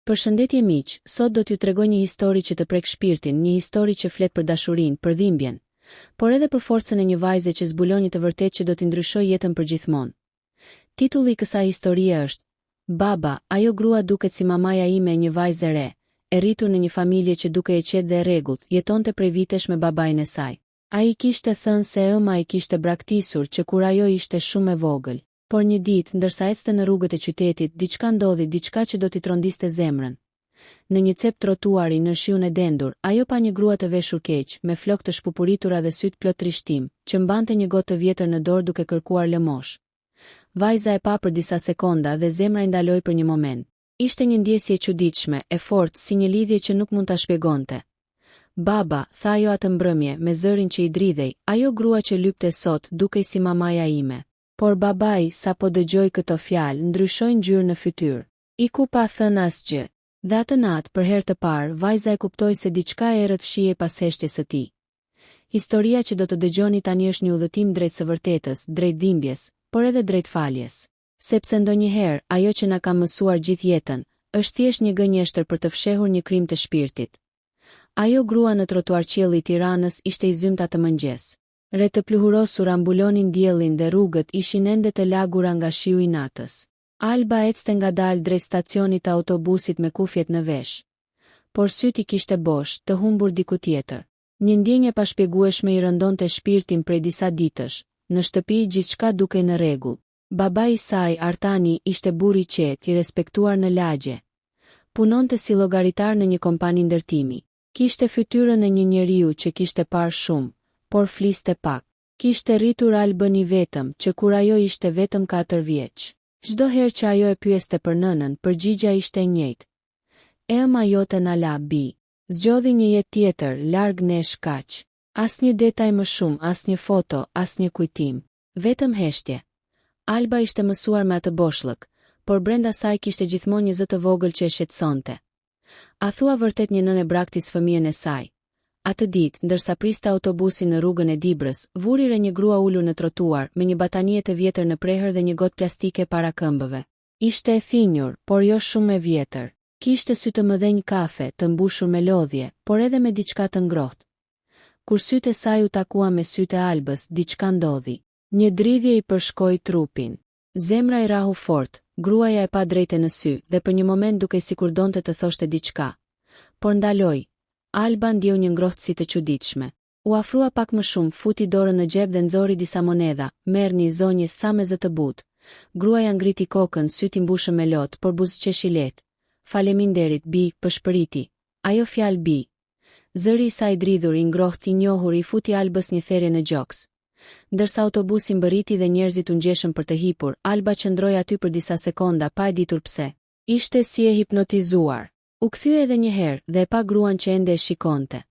Përshëndetje miq, sot do t'ju tregoj një histori që të prek shpirtin, një histori që flet për dashurinë, për dhimbjen, por edhe për forcën e një vajze që zbulon një të vërtetë që do t'i ndryshojë jetën përgjithmonë. Titulli i kësaj historie është Baba, ajo grua duket si mamaja ime e një vajzë e re, e rritur në një familje që dukej e qetë dhe e rregullt, jetonte prej vitesh me babain e saj. Ai i kishte thënë se e ëma i kishte braktisur që kur ajo ishte shumë e vogël. Por një ditë, ndërsa ecte në rrugët e qytetit, diçka ndodhi, diçka që do t'i trondiste zemrën. Në një cep trotuari, nën shiun e dendur, ajo pa një grua të veshur keq, me flokë të shpupuritura dhe sytë plot trishtim, që mbante një gotë të vjetër në dorë duke kërkuar lëmoshë. Vajza e pa për disa sekonda dhe zemra i ndaloi për një moment. Ishte një ndjesi e çuditshme, e fortë, si një lidhje që nuk mund ta shpjegonte. Baba, tha ajo atë mbrëmje, me zërin që i dridhej, ajo grua që lypte sot, dukej si mamaja ime. Por babai, sapo dëgjoi këto fjalë, ndryshoi ngjyrë në fytyrë. Iku pa thënë asgjë. Dhe atë natë, për herë të parë, vajza e kuptoi se diçka e errët fshihej pas heshtjes së tij. Historia që do të dëgjoni tani është një udhëtim drejt së vërtetës, drejt dhimbjes, por edhe drejt faljes. Sepse ndonjëherë, ajo që na kanë mësuar gjithë jetën, është thjesht një gënjeshtër për të fshehur një krim të shpirtit. Ajo grua në trotuar qielli i Tiranës ishte i zymtë atë mëngjes. Re të pluhurosura mbulonin diellin dhe rrugët ishin ende të lagura nga shiu i natës. Alba ecte ngadalë drejt stacionit të autobusit me kufjet në vesh. Por sytë i kishte bosh, të humbur diku tjetër. Një ndjenjë e pashpjegueshme i rëndonte shpirtin prej disa ditësh. Në shtëpi, gjithçka dukej në rregull. Babai i saj, Artani, ishte burrë i qetë, i respektuar në lagje. Punonte si llogaritar në një kompani ndërtimi. Kishte fytyrën e një njeriu që kishte parë shumë, por fliste pak. Kishte rritur Albën i vetëm, që kur ajo ishte vetëm katër vjeç. Çdo herë që ajo e pyeste për nënën, përgjigja ishte e njëjtë. E ëma jote na la, bijë. Zgjodhi një jetë tjetër, larg nesh, kaq. Asnjë detaj më shumë, asnjë foto, asnjë kujtim. Vetëm heshtje. Alba ishte mësuar me atë boshllëk, por brenda saj kishte gjithmonë një zë të vogël që e shqetësonte. A thua vërtet një nënë e braktis fëmijën e saj? Atë ditë, ndërsa priste autobusin në rrugën e Dibrës, vuri re një grua ulur në trotuar, me një batanije të vjetër në prehër dhe një gotë plastike para këmbëve. Ishte e thinjur, por jo shumë e vjetër. Kishte sy të mëdhenj kafe, të mbushur me lodhje, por edhe me diçka të ngrohtë. Kur sytë e saj u takuan me sytë e Albës, diçka ndodhi. Një dridhje i përshkoi trupin. Zemra i rrahu fort, gruaja e pa drejt e në sy dhe për një moment dukej sikur donte të thoshte diçka. Por ndaloi. Alba ndjeu një ngrohtësi të çuditshme. U afrua pak më shumë, futi dorën në xhep dhe nxori disa monedha, Merrni, zonjë, tha me zë të butë. Gruaja ngriti kokën, sytë i mbushën me lot, por buzëqeshi lehtë. Faleminderit, bijë, pëshpëriti. Ajo fjalë bijë. Zëri i saj i dridhur, i ngrohtë, i njohur, i futi Albës një therje në gjoks. Ndërsa autobusi mbërriti dhe njerëzit u ngjeshën për të hipur, Alba qëndroi aty për disa sekonda, pa e ditur pse. Ishte si e hipnotizuar. U kthye edhe një herë, dhe e pa gruan që ende e shikonte.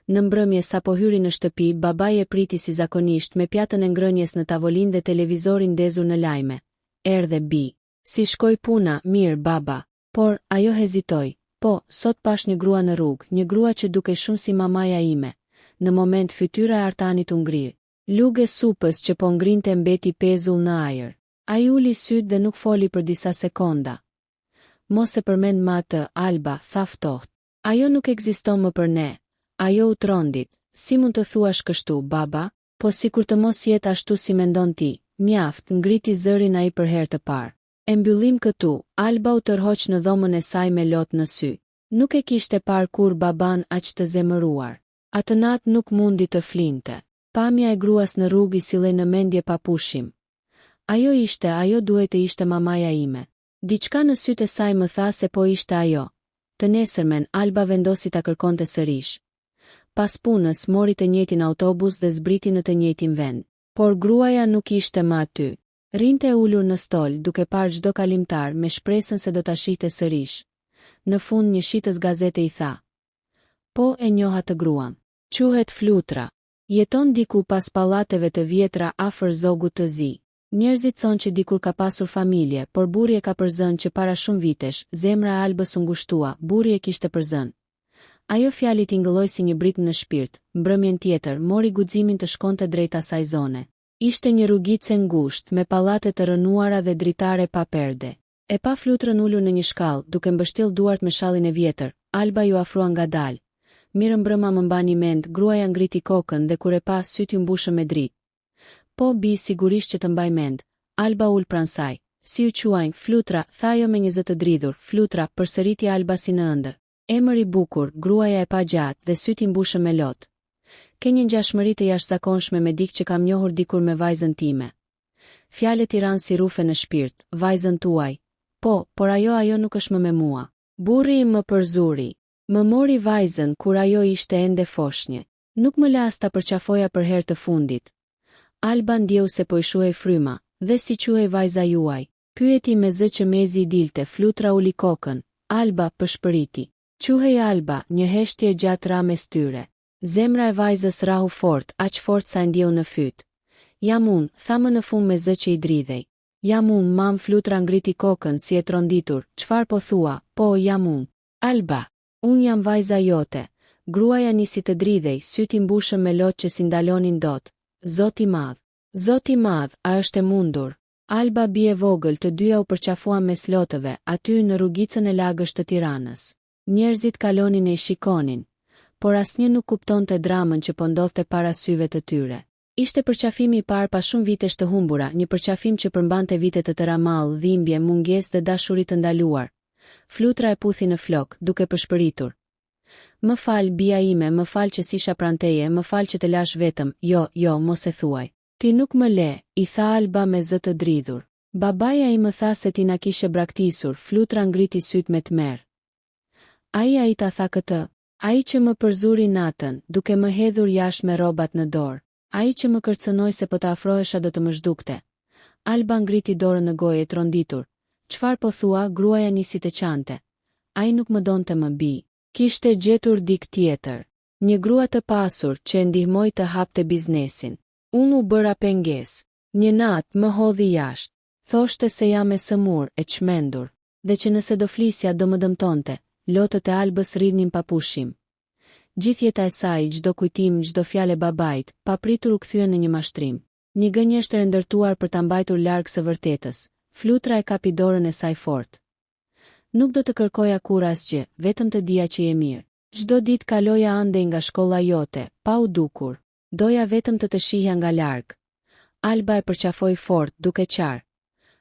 Në mbrëmje, sapo hyri në shtëpi, babai e priti si zakonisht, me pjatën e ngrënies në tavolinë dhe televizorin ndezur në lajme. Erdhe, bijë. Si shkoi puna, mirë, baba. Por, ajo hezitoi. Po, sot pashë një grua në rrugë, një grua që dukej shumë si mamaja ime. Në moment, fytyra e Artanit u ngri. Lugë e supës që po ngrinte mbeti pezull në ajër. Ai uli sytë dhe nuk foli për disa sekonda. Mos e përmend më atë, Alba, tha ftohtë. Ajo nuk ekziston më për ne. Ajo u trondit. Si mund të thuash kështu, baba? Po sikur të mos jetë ashtu si mendon ti? Mjaft, ngriti zërin ai për herë të parë. E mbyllim këtu, Alba u tërhoq në dhomën e saj me lot në sy. Nuk e kishte parë kurrë babanë aq të zemëruar. Atë natë nuk mundi të flinte. Pamja e gruas në rrugë i sillej në mendje pa pushim. Ajo ishte, ajo duhej të ishte mamaja ime. Diçka në sytë e saj më tha se po ishte ajo. Të nesërmen, Alba vendosi ta kërkonte sërish. Pas punës, mori të njëjtin autobus dhe zbriti në të njëjtin vend. Por gruaja nuk ishte më aty. Rrinte e ulur në stol, duke parë çdo kalimtar, me shpresën se do ta shihte sërish. Në fund, një shitës gazete i tha. Po, e njoh atë gruan. Quhet Flutra. Jeton diku pas pallateve të vjetra afër Zogut të Zi. Njerëzit thonë që dikur ka pasur familje, por burri e ka përzënë që para shumë vitesh, zemra e Albës u ngushtua, burri e kishte përzënë. Ajo fjalë i tingëlloi si një britmë në shpirt. Mbrëmjen tjetër, mori guximin të shkonte drejt asaj zone. Ishte një rrugicë e ngushtë, me pallate të rrënuara dhe dritare pa perde. E pa Flutrën ulur në një shkallë, duke mbështjellë duart me shallin e vjetër. Alba iu afrua ngadalë. Mirëmbrëma më mbani mend, gruaja ngriti kokën dhe kur e pa, sytë iu mbushën me dritë. Po, bijë, sigurisht që të mbaj mend. Alba u ul pranë saj. Si ju quajnë, Flutra, tha ajo me një zë të dridhur, Flutra, përsëriti Alba si në ëndërr. Emër i bukur, gruaja e pa gjatë dhe sytë i mbushën me lot. Ke një ngjashmëri të jashtëzakonshme me dikë që kam njohur dikur me vajzën time. Fjalët i ranë si rrufe në shpirt, vajzën tuaj. Po, por ajo ajo nuk është më me mua. Burri im më përzuri. Më mori vajzën kur ajo ishte ende foshnjë. Nuk më la as ta përqafoja për herë të fundit. Alba ndjeu se po i shuhej fryma, dhe si quhej vajza juaj? Pyeti me zë që mezi i dilte, Flutra uli kokën, Alba, pëshpëriti. Quhej Alba, një heshtje e gjatë ra mes tyre. Zemra e vajzës rrahu fort, aq fort sa e ndjeu në fyt. Jam unë, tha më në fund me zë që i dridhej. Jam unë, mamë Flutra ngriti kokën, si e tronditur, çfarë po thua, po, jam unë. Alba. Unë jam vajza jote. Gruaja nisi të dridhej, sytë i mbushën me lot që s'i ndalonin dot. Zot i madh. Zot i madh, a është e mundur? Alba bijë e vogël, të dyja u përqafuan mes lotëve, aty, në rrugicën e lagësht të Tiranës. Njerëzit kalonin e i shikonin. Por asnjë nuk kuptonte dramën që po ndodhte para syve të tyre. Ishte përqafimi i parë pas shumë vitesh të humbura, një përqafim që përmbante vite të tëra mall, dhimbje, mungesë dhe dashuri të ndaluar. Flutra e puthi në flokë, duke pëshpëritur. Më fal, bija ime, më fal që s'isha pranë teje, më fal që të lashë vetëm, jo, jo, mos e thuaj. Ti nuk më le, i tha Alba me zë të dridhur. Babai ai më tha se ti na kishe braktisur, Flutra ngriti sytë me tmerr. Ai ai ta tha këtë? Ai që më përzuri natën, duke më hedhur jashtë me rrobat në dorë. Ai që më kërcënoi se po të afrohesha do të më zhdukte. Alba ngriti dorën në gojë e tronditur. Çfarë po thua, gruaja nisi të qante. Ai nuk më donte më, bijë. Kishte gjetur dikë tjetër. Një grua të pasur, që e ndihmoi të hapte biznesin. Unë u bëra pengesë. Një natë, më hodhi jashtë. Thoshte se jam e sëmurë, e çmendur. Dhe që nëse do flisja, do më dëmtonte. Lotët e Albës rridhnin pa pushim. Gjithë jeta e saj, çdo kujtim, çdo fjalë e babait, papritur u kthyen në një mashtrim. Një gënjeshtër e ndërtuar për ta mbajtur larg së vërtetës. Flutra e kapi dorën e saj fort. Nuk do të kërkoja kurrë asgjë, vetëm të dija që je mirë. Çdo ditë kaloja andej nga shkolla jote, pa u dukur. Doja vetëm të të shihja nga larg. Alba e përqafoi fort, duke qarë.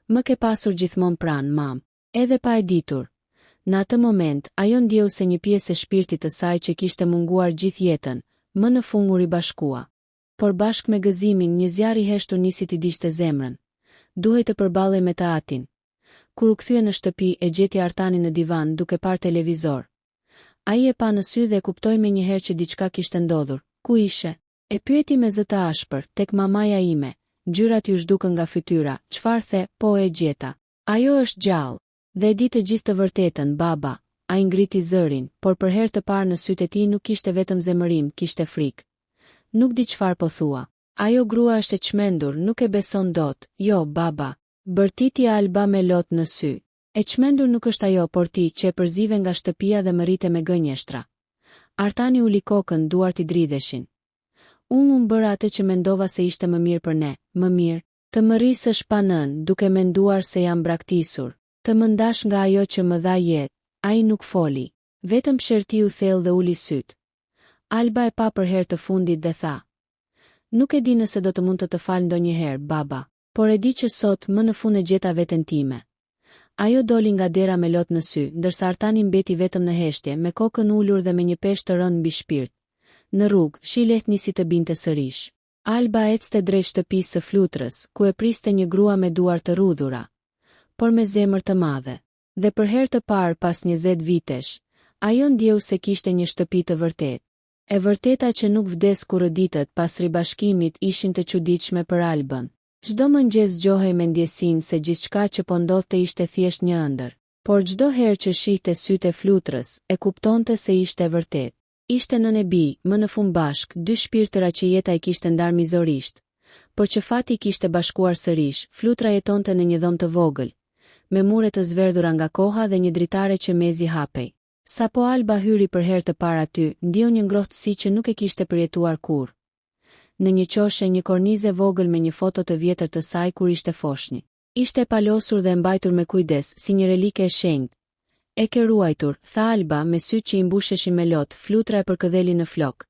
Më ke pasur gjithmonë pranë, mamë. Edhe pa e ditur. Në atë moment, ajo ndjeu se një pjesë e shpirtit të saj që kishte munguar gjithë jetën, më në fund u ribashkua. Por bashkë me gëzimin, një zjarr i heshtur nisi t'i digjte zemrën. Duhej të përballej me të atin. Kur u kthye në shtëpi, e gjeti Artanin në divan, duke parë televizor. Ai e pa në sy dhe e kuptoi menjëherë që diçka kishte ndodhur. Ku ishe? E pyeti me zë të ashpër, tek mamaja ime. Ngjyrat iu zhdukën nga fytyra, çfarë the, po e gjeta. Ajo është gjallë. Dhe e di të gjithë të vërtetën, baba. Ai ngriti zërin, por për herë të parë në sytë e tij nuk kishte vetëm zemërim, kishte frikë. Nuk di çfarë po thua. Ajo grua është e çmendur, nuk e beson dot, jo, baba. Bërtiti Alba me lot në sy. E çmendur nuk është ajo, por ti, që e përzive nga shtëpia dhe më rrite me gënjeshtra. Artani uli kokën, duart i dridheshin. Unë, unë bëra atë që mendova se ishte më mirë për ne, më mirë? Të më rrisësh pa nënë, duke menduar se jam braktisur. Të më ndash nga ajo që më dha jetë. Ai nuk foli. Vetëm psherëtiu thellë dhe uli sytë. Alba e pa për herë të fundit dhe tha. Nuk e di nëse do të mund të të fal ndonjëherë, baba. Por e di që sot, më në fund e gjeta veten time. Ajo doli nga dera me lot në sy, ndërsa Artani mbeti vetëm në heshtje, me kokën ulur dhe me një peshë të rëndë mbi shpirt. Në rrugë, shi i lehtë nisi të binte sërish. Alba ecte drejt shtëpisë së Flutrës, ku e priste një grua me duar të rrudhura, por me zemër të madhe. Dhe për herë të parë pas 20 vitesh, ajo ndjeu se kishte një shtëpi të vërtetë. E vërteta që nuk vdes kurrë Ditët pas ribashkimit ishin të çuditshme për Albën. Çdo mëngjes zgjohej me ndjesinë se gjithçka që po ndodhte ishte thjesht një ëndërr. Por çdo herë që shihte sytë e Flutrës, e kuptonte se ishte e vërtetë. Ishte nënë e bijë, më në fund bashkë, dy shpirtëra që jeta i kishte ndarë mizorisht, por që fati i kishte bashkuar sërish. Flutra jetonte në një dhomë të vogël, me mure të zverdhura nga koha dhe një dritare që mezi hapej. Sapo Alba hyri për herë të parë aty, ndjeu një ngrohtësi që nuk e kishte përjetuar kurrë. Në një qoshe, një kornizë e vogël me një foto të vjetër të saj kur ishte foshnjë. Ishte e palosur dhe e mbajtur me kujdes, si një relike e shenjtë. E ke ruajtur, tha Alba, me sytë që i mbusheshin me lot, Flutra e përkëdheli në flokë.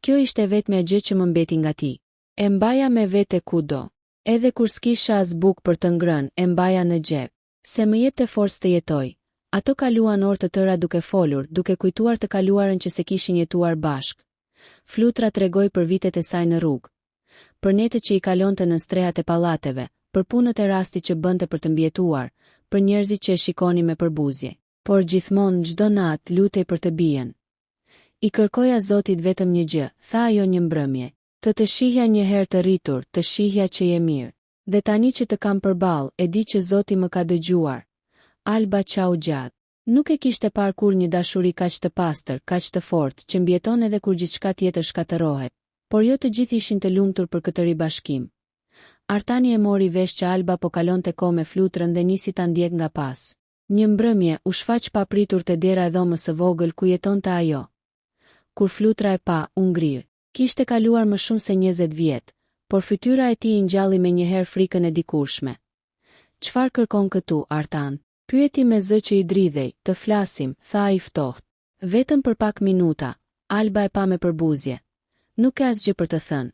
Kjo ishte e vetmja gjë që më mbeti nga ti. E mbaja me vete kudo. Edhe kur s'kisha as bukë për të ngrënë, e mbaja në xhep. Se më jepte forcë të jetoj. Ato kaluan orë të tëra duke folur, duke kujtuar të kaluarën që s'e kishin jetuar bashkë. Flutra tregoi për vitet e saj në rrugë. Për netët që i kalonte nën strehat e pallateve, për punët e rastit që bënte për të mbijetuar, për njerëzit që e shikonin me përbuzje. Por gjithmonë, çdo natë, lutej për të bijën. I kërkoja Zotit vetëm një gjë, tha ajo një mbrëmje. Të të shihja një herë të rritur, të shihja që je mirë. Dhe tani që të kam përballë, e di që Zoti më ka dëgjuar. Alba qau gjatë. Nuk e kishte parë kurrë një dashuri kaq të pastër, kaq të fortë, që mbijeton edhe kur gjithçka tjetër shkatërrohet. Por jo të gjithë ishin të lumtur për këtë ribashkim. Artani e mori vesh që Alba po kalonte kohë me Flutrën dhe nisi ta ndjekë nga pas. Një mbrëmje, u shfaq papritur te dera e dhomës së vogël ku jetonte ajo. Kur Flutra e pa, u ngrir. Kishte kaluar më shumë se 20 vjet, por fytyra e tij i ngjalli menjëherë frikën e dikurshme. Çfarë kërkon këtu, Artan? Pyeti me zë që i dridhej, të flasim, tha ai ftohtë. Vetëm për pak minuta, Alba e pa me përbuzje. Nuk ke asgjë për të thënë.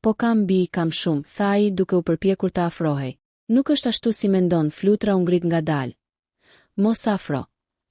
Po kam, bijë, kam shumë, tha ai duke u përpjekur të afrohej. Nuk është ashtu si mendon, Flutra u ngrit ngadalë. Mos afro.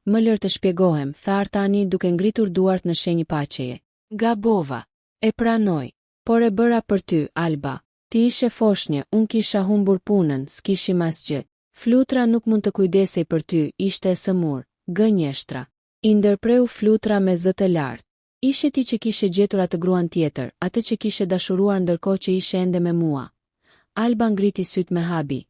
Më lër të shpjegohem, tha Artani duke ngritur duart në shenjë paqeje. Gabova. E pranoj. Por e bëra për ty, Alba. Ti ishe foshnjë, unë kisha humbur punën, s'kishim asgjë. Flutra nuk mund të kujdesej për ty, ishte e sëmurë. Gënjeshtra. I ndërpreu Flutra me zë të lartë. Ishe ti që kishe gjetur atë gruan tjetër, atë që kishe dashuruar ndërkohë që ishe ende me mua. Alba ngriti sytë me habi.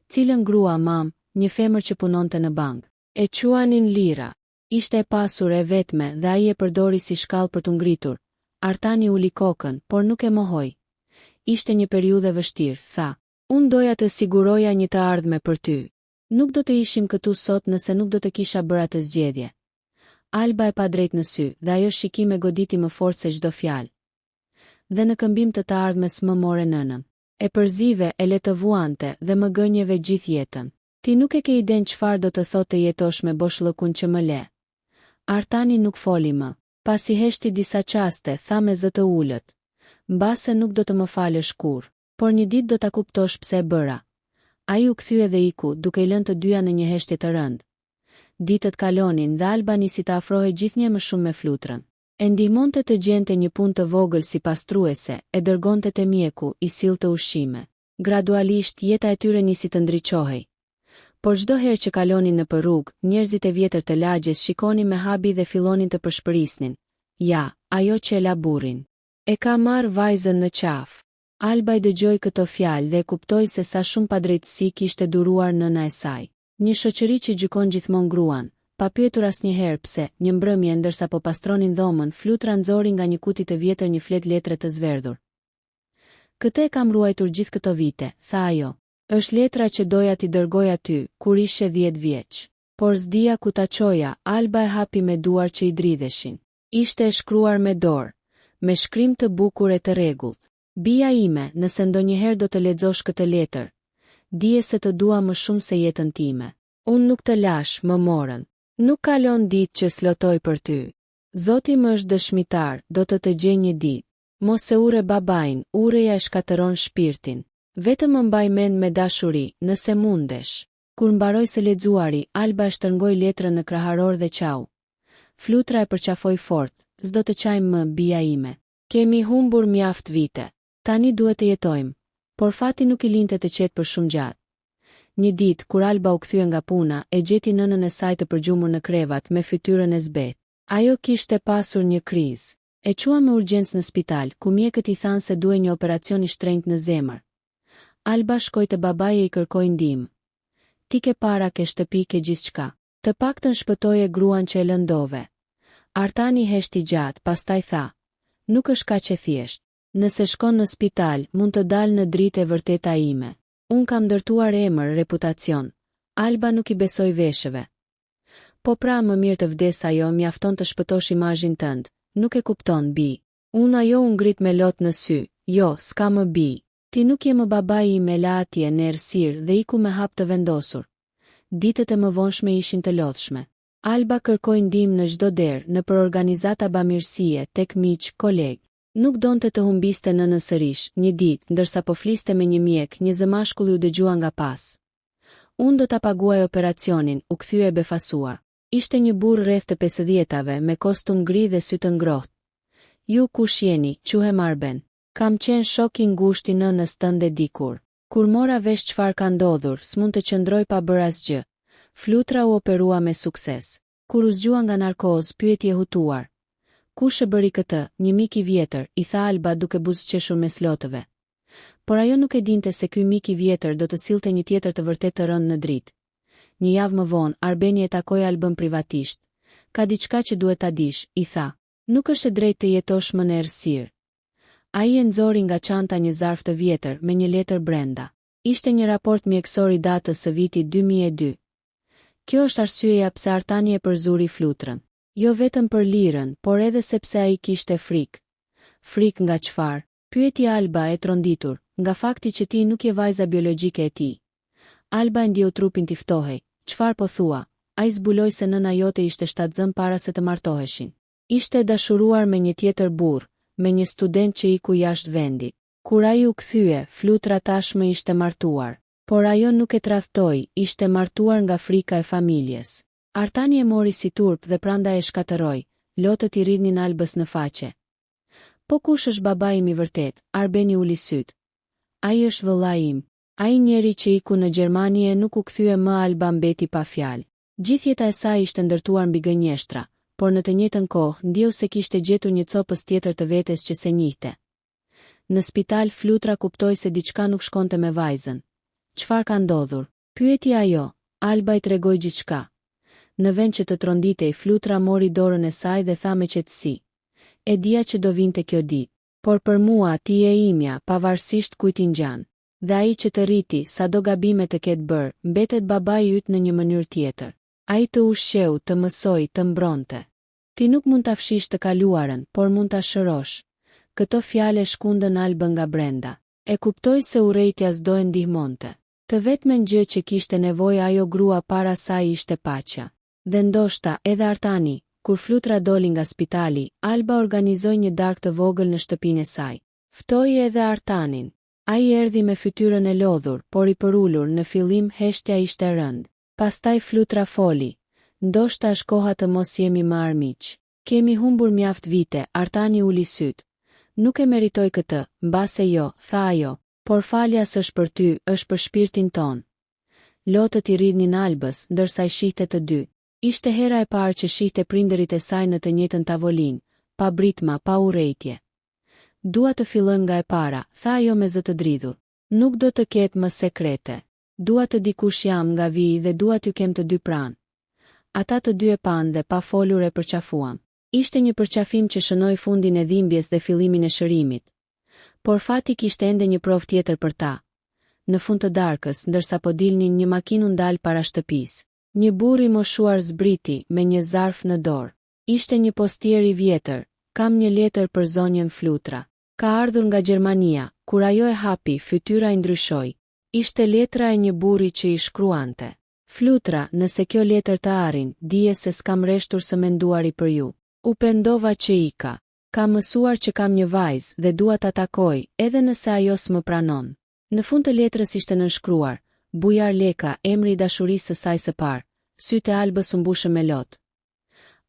Cilën grua, mam, një femër që punonte në bankë. E quanin Lira. Ishte e pasur, e vetme, dhe ai e përdori si shkallë për t'u ngritur. Artani uli kokën, por nuk e mohoi. Ishte një periudhë e vështirë, tha. Unë doja të siguroja një të ardhme për ty. Nuk do të ishim këtu sot nëse nuk do të kisha bërë atë zgjedhje. Alba e pa drejt në sy, dhe ajo shikim e goditi më fort se çdo fjalë. Dhe në këmbim të të ardhmes më more nënën. E përzive, e le të vuante, dhe më gënjeve gjithë jetën. Ti nuk e ke idenë çfarë do të thotë të jetosh me boshllëkun që më le. Artani nuk foli më. Pasi heshti disa çaste, tha me zë të ulët. Mbase nuk do të më falësh kurrë. Por një ditë do ta kuptosh pse e bëra. Ai u kthye dhe iku, duke i lënë të dyja në një heshtje të rëndë. Ditët kalonin dhe Alba nisi të afrohej gjithnjë e më shumë me Flutrën. E ndihmonte të gjente një punë të vogël si pastruese, e dërgonte te mjeku, i sillte ushqime. Gradualisht, jeta e tyre nisi të ndriçohej. Por çdo herë që kalonin nëpër rrugë, njerëzit e vjetër të lagjes shikonin me habi dhe fillonin të pëshpërisnin, Ja, ajo që e la burrin. E ka marrë vajzën në qafë. Alba i dëgjoi këto fjalë dhe e kuptoi se sa shumë padrejtësi kishte duruar nëna e saj. Një shoqëri që gjykon gjithmonë gruan, pa pyetur asnjëherë pse, një mbrëmje ndërsa po pastronin dhomën, Flutra nxori nga një kuti të vjetër një fletë letre të zverdhur. Këtë e kam ruajtur gjithë këto vite, tha ajo. Është letra që doja t'i dërgoja ty, kur ishe dhjetë vjeç. Por s'dija ku ta çoja, Alba e hapi me duar që i dridheshin. Ishte e shkruar me dorë, me shkrim të bukur e të rregullt. Bija ime, nëse ndonjëherë do të lexosh këtë letër, dije se të dua më shumë se jetën time. Unë nuk të lashë, më morën. Nuk kalon ditë që s'lotoj për ty. Zoti më është dëshmitar, do të të gjej një ditë. Mos e urre babain, urreja e shkatërron shpirtin. Vetëm më mbaj mend me dashuri, nëse mundesh. Kur mbaroi së lexuari, Alba e shtërngoi letrën në kraharor dhe qau. Flutra e përqafoi fort, S'do të qajmë më, bija ime. Kemi humbur mjaft vite. Tani duhet të jetojmë. Por fati nuk i linte të qetë për shumë gjatë. Një ditë, kur Alba u kthye nga puna, e gjeti nënën e saj të përgjumur në krevat, me fytyrën e zbehtë. Ajo kishte pasur një krizë. E çuan me urgjencë në spital, ku mjekët i thanë se duhej një operacion i shtrenjtë në zemër. Alba shkoi te babai e i kërkoi ndihmë. Ti ke para, ke shtëpi, ke gjithçka. Të paktën shpëtoje gruan që e lëndove. Artani heshti gjatë, pastaj tha, Nuk është kaq e thjeshtë. Nëse shkon në spital, mund të dalë në dritë e vërteta ime. Unë kam ndërtuar emër, reputacion. Alba nuk i besoi veshëve. Po pra, më mirë të vdesë ajo, mjafton të shpëtosh imazhin tënd. Nuk e kupton, bijë. Unë ajo u ngrit me lot në sy, jo, s'ka më bijë. Ti nuk je më babai im e la atje, në errësirë, dhe iku me hap të vendosur. Ditët e mëvonshme ishin të lodhshme. Alba kërkoi ndihmë në çdo derë, nëpër organizata bamirësie, tek miq, kolegë. Nuk donte të humbiste nënën sërish. Një ditë, ndërsa po fliste me një mjek, një zë mashkulli u dëgjua nga pas. Unë do ta paguaj operacionin, u kthye e befasuar. Ishte një burrë rreth të pesëdhjetave, me kostum gri dhe sy të ngrohtë. Ju kush jeni, quhem Arben. Kam qenë shok i ngushtë i nënës tënde dikur. Kur mora vesh çfarë ka ndodhur, s'mund të qëndroj pa bërë asgjë. Flutra u operua me sukses. Kur u zgjua nga narkozë, pyeti e hutuar. Kush e bëri këtë, një mik i vjetër, i tha Alba duke buzëqeshur mes lotëve. Por ajo nuk e dinte se ky mik i vjetër do të sillte një tjetër të vërtetë të rëndë në dritë. Një javë më vonë, Arbeni e takoi Albën privatisht. Ka diçka që duhet ta dish, i tha. Nuk është e drejtë të jetosh më në errësirë. Ai e nxori nga çanta një zarf të vjetër, me një letër brenda. Ishte një raport mjekësor i datës së vitit 2002. Kjo është arsyeja pse Artani e përzuri Flutrën. Jo vetëm për Lirën, por edhe sepse ai kishte frikë. Frikë nga çfarë? Pyeti Alba e tronditur, nga fakti që ti nuk je vajza biologjike e tij. Alba e ndjeu trupin t'i ftohej, çfarë po thua, ai zbuloi se nëna jote ishte shtatzënë para se të martoheshin. Ishte e dashuruar me një tjetër burrë, me një student që iku jashtë vendit. Kur ai u kthye, Flutra tashmë ishte martuar. Por ajo nuk e tradhtoi, ishte martuar nga frika e familjes. Artani e mori si turp dhe prandaj e shkatërroi, lotët i rridhnin Albës në faqe. Po kush është babai im i vërtetë, Arbeni uli sytë. Ai është vëllai im. Ai njeri që iku në Gjermani e nuk u kthye më Alba mbeti pa fjalë. Gjithë jeta e saj ishte ndërtuar mbi gënjeshtra, por në të njëjtën kohë, ndjeu se kishte gjetur një copëz tjetër të vetes që s'e njihte. Në spital, Flutra kuptoi se diçka nuk shkonte me vajzën. Çfarë ka ndodhur? Pyeti ajo, Alba i tregoi gjithçka. Në vend që të tronditej, Flutra mori dorën e saj dhe tha me qetësi. E dija që do vinte kjo ditë. Por për mua, ti je e imja, pavarësisht kujt i ngjan. Dhe ai që të rriti, sado gabime të ketë bërë, mbetet babai yt në një mënyrë tjetër. Ai të ushqeu, të mësoi, të mbronte. Ti nuk mund ta fshish të kaluarën, por mund ta shërosh. Këto fjalë e shkundën Albën nga brenda. E kuptoi se urrejtja s'do e ndihmonte. Të vetmen gjë që kishte nevojë ajo grua para saj ishte paqja. Dhe ndoshta, edhe Artani, kur Flutra doli nga spitali, Alba organizoi një darkë të vogël në shtëpinë e saj. Ftoi edhe Artanin. Ai erdhi me fytyrën e lodhur, por i përulur, në fillim, heshtja ishte e rëndë. Pastaj Flutra foli. Ndoshta është koha të mos jemi më armiq. Kemi humbur mjaft vite, Artani uli sytë. Nuk e meritoj këtë, mbase jo, tha ajo. Por falja s'është për ty, është për shpirtin tonë. Lotët i rridhnin Albës, ndërsa i shihte të dy. Ishte hera e parë që shihte prindërit e saj në të njëjtën tavolinë, pa britma, pa urrejtje. Dua të fillojmë nga e para, tha ajo me zë të dridhur. Nuk do të ketë më sekrete. Dua të di kush jam, nga vij dhe dua t'ju kem të dy pranë. Ata të dy e panë dhe, pa folur e përqafuan. Ishte një përqafim që shënoi fundin e dhimbjes dhe fillimin e shërimit. Por fati kishte ende një provë tjetër për ta. Në fund të darkës, ndërsa po dilnin, një makinë u ndal para shtëpisë. Një burrë i moshuar zbriti, me një zarf në dorë. Ishte një postier i vjetër, Kam një letër për zonjën Flutra. Ka ardhur nga Gjermania. Kur ajo e hapi, fytyra i ndryshoi. Ishte letra e një burri që i shkruante. Flutra, nëse kjo letër të arrin, dije se s'kam reshtur së menduari për ju. U pendova që ika. Kam mësuar që kam një vajzë dhe dua ta takoj, edhe nëse ajo s'më pranon. Në fund të letrës ishte nënshkruar, Bujar Leka, emri i dashurisë së saj së parë. Sytë e Albës u mbushën me lot.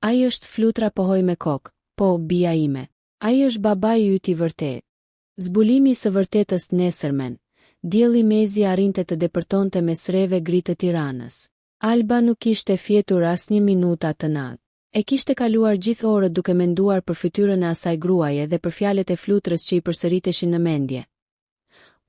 Ai është, Flutra pohoi me kokë, po, bija ime. Ai është babai yt i vërtetë. Zbulimi i së vërtetës nesërmen, dielli mezi arrinte të depërtonte mes reve gri të Tiranës. Alba nuk kishte fjetur asnjë minutë atë natë. E kishte kaluar gjithë orët duke menduar për fytyrën e asaj gruaje dhe për fjalët e Flutrës që i përsëriteshin në mendje.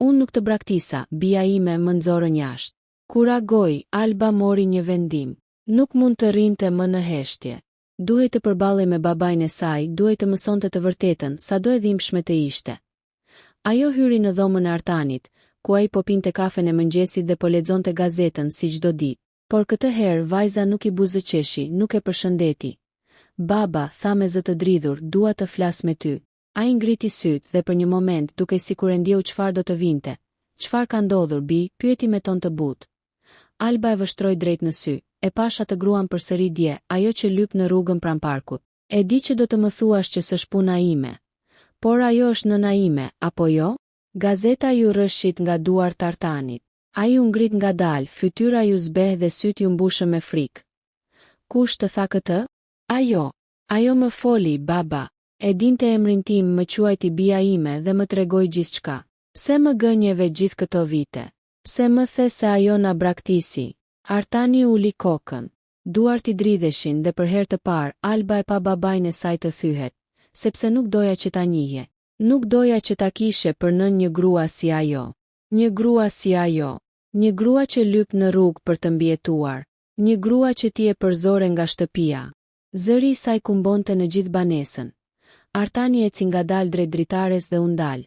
Unë nuk të braktisa, bija ime, më nxorën jashtë. Kur ra gojë, Alba mori një vendim. Nuk mund të rrinte më në heshtje. Duhej të përballej me babain e saj, duhej të mësonte të vërtetën, sado e dhimbshme të ishte. Ajo hyri në dhomën e Artanit, ku ai po pinte kafen e mëngjesit dhe po lexonte gazetën, si çdo ditë. Por këtë herë, vajza nuk i buzëqeshi, nuk e përshëndeti. Baba, tha me zë të dridhur, dua të flas me ty. Ai ngriti sytë dhe për një moment dukej sikur e ndjeu çfarë do të vinte. Çfarë ka ndodhur, bijë? pyeti me ton të butë. Alba e vështroi drejt në sy. E pashë atë gruan përsëri dje, ajo që lyp në rrugën pranë parkut. E di që do të më thuash që s'është puna ime. Por ajo është nëna ime, apo jo? Gazeta iu rrëshqit nga duart Artanit. Ai u ngrit ngadalë, fytyra iu zbeh dhe sytë iu mbushën me frikë. Kush të tha këtë? Ajo. Ajo më foli, baba. E dinte emrin tim, më quajti bija ime dhe më tregoi gjithçka. Pse më gënjeve gjithë këto vite? Pse më the se ajo na braktisi? Artani uli kokën. Duart i dridheshin dhe për herë të parë, Alba e pa babain e saj të thyhet, sepse nuk doja që ta njihje. Nuk doja që ta kishe për nënë një grua si ajo. Një grua si ajo. Një grua që lyp në rrugë për të mbijetuar. Një grua që ti e përzore nga shtëpia. Zëri i saj kumbonte në gjithë banesën. Artani eci ngadalë drejt dritares dhe u ndal.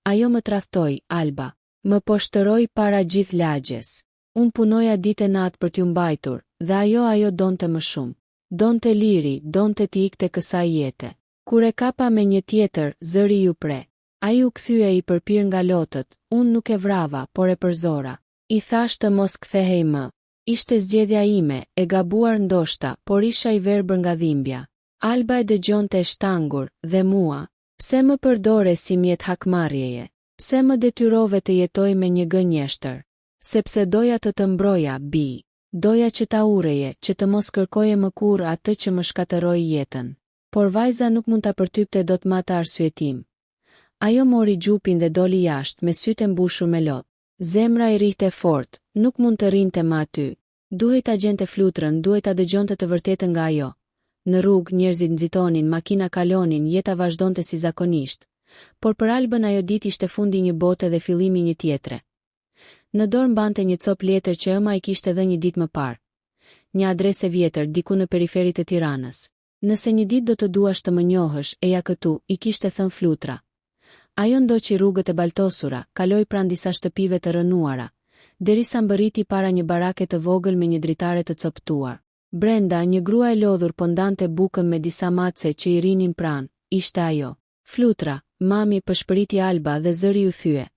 Ajo më tradhtoi, Alba. Më poshtëroi para gjithë lagjes. Unë punoja ditë e natë për t'ju mbajtur, dhe ajo ajo donte më shumë. Donte liri, donte t'i ikte kësaj jete. Kur e kapa me një tjetër, zëri iu pre. Ai u kthye i përpirë nga lotët, unë nuk e vrava, por e përzora. I thashë të mos kthehej më. Ishte zgjedhja ime, e gabuar ndoshta, por isha i verbër nga dhimbja. Alba e dëgjonte e shtangur, dhe mua? Pse më përdore si mjet hakmarrjeje? Pse më detyrove të jetoj me një gënjeshtër? Sepse doja të të mbroja, bijë. Doja që ta urreje, që të mos kërkoje më kurrë atë që më shkatërroi jetën. Por vajza nuk mund ta përtypte dot më atë arsyetim. Ajo mori xhupin dhe doli jashtë, me sytë e mbushur me lot. Zemra i rrihte fort, nuk mund të rrinte më aty. Duhej ta gjente Flutrën, duhej ta dëgjonte të vërtetën nga ajo. Në rrugë, njerëzit nxitonin, makina kalonin, jeta vazhdonte si zakonisht. Por për Albën ajo ditë ishte fundi i një bote dhe fillimi i një tjetre. Në dorë mbante një copë letër që e ëma i kishte dhënë një ditë më parë. Një adresë e vjetër, diku në periferi të Tiranës. Nëse një ditë do të duash të më njohësh, eja këtu, i kishte thënë Flutra. Ajo ndoqi rrugët e baltosura, kaloi pranë disa shtëpive të rrënuara, derisa mbërriti para një barake të vogël me një dritare të copëtuar. Brenda, një grua e lodhur po ndante bukën me disa mace që i rrinin pranë, ishte ajo. Flutra, mami, pëshpëriti Alba dhe zëri iu thye.